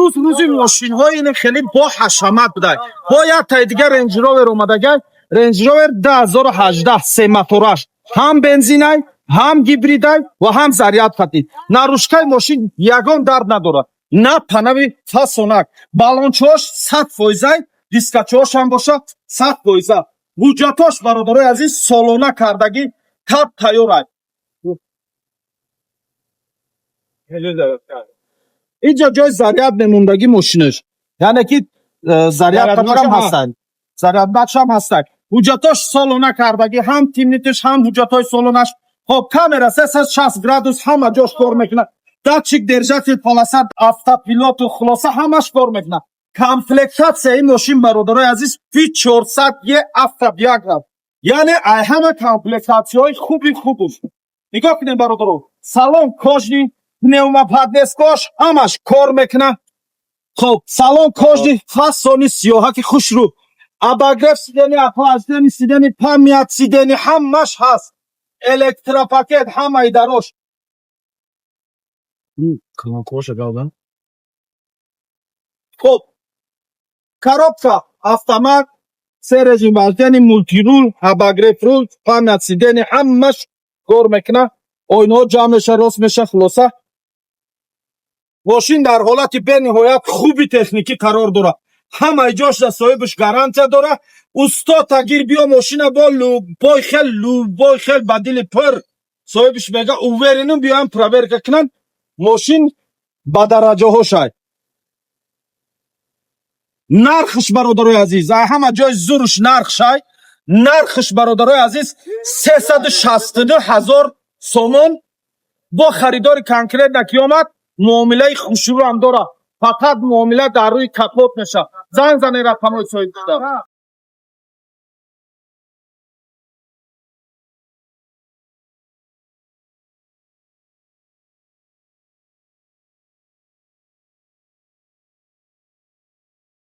Имрӯз рӯзи мошинҳои ин хеле бо ҳашамат будай. Бо як таи дигар Рейндж Ровер омадагай. Рейндж Ровер 2018, се мотораш, ҳам бензинай, ҳам гибридай ва ҳам заряд хатид. Наружкаи мошин ягон дард надорад. На панави фасонак. Балончаош 100 фоизай, дискачаош ҳам боша 100 фоиза. Ҳуҷҷатош, бародарои азиз, солона кардагӣ, таб тайёрай. Инҷо ҷои заряд мемондагӣ мошинаш. Яъне ки заряд Заряднашам ҳам ҳастанд. Зарядначам ҳастанд. Ҳуҷҷатош солона кардагӣ, ҳам тимнитиш, ҳам ҳуҷҷатҳои солонаш. Хоб, камера 360 градус ҳама ҷош кор мекунад. Датчик держатель полоса, автопилоту, хулоса, ҳамаш кор мекунад. Комплектатсияи мошин, бародарои азиз, V400 е автобиограф. Яъне ай ҳама комплектатсияҳои хуби хубуш. Нигоҳ кунем, бародаро. Салон кожаный, пневмоподвескош ҳамаш кор мекунад. Хоб, салон кожаный, фасони сиёҳаки хушрӯ. Обогрев сиденья, охлаждение сиденья, память сиденья ҳамаш ҳаст. Электропакет ҳамаи дарош. Кнопкоша галдан. Хоб, коробка автомат, се режим вождения, мультируль, обогрев руль, память сиденья ҳамаш кор мекунад. Ойнаҳо ҷамъ меша, рост меша, хулоса. Мошин дар ҳолати бениҳоят хуби техникӣ қарор дорад. Ҳамаи ҷошда соҳибаш гарантия дорад. Усто тагир биё, мошина бо любой хел, любой хел, ба дили пур соҳибаш мега, уверенным, биёям проверка кунанд. Мошин ба дараҷаҳо шай. Нархш, бародарои азиз, ай ҳама ҷои зуруш нарх шай. Нархш, бародарои азиз, 362 000 сомон. Бо харидори конкретно ки омад, муомилаи хушрӯам дорад. Фақат муомила дар рӯи капот мешавад. Занг занед рақамҳои соҳиб.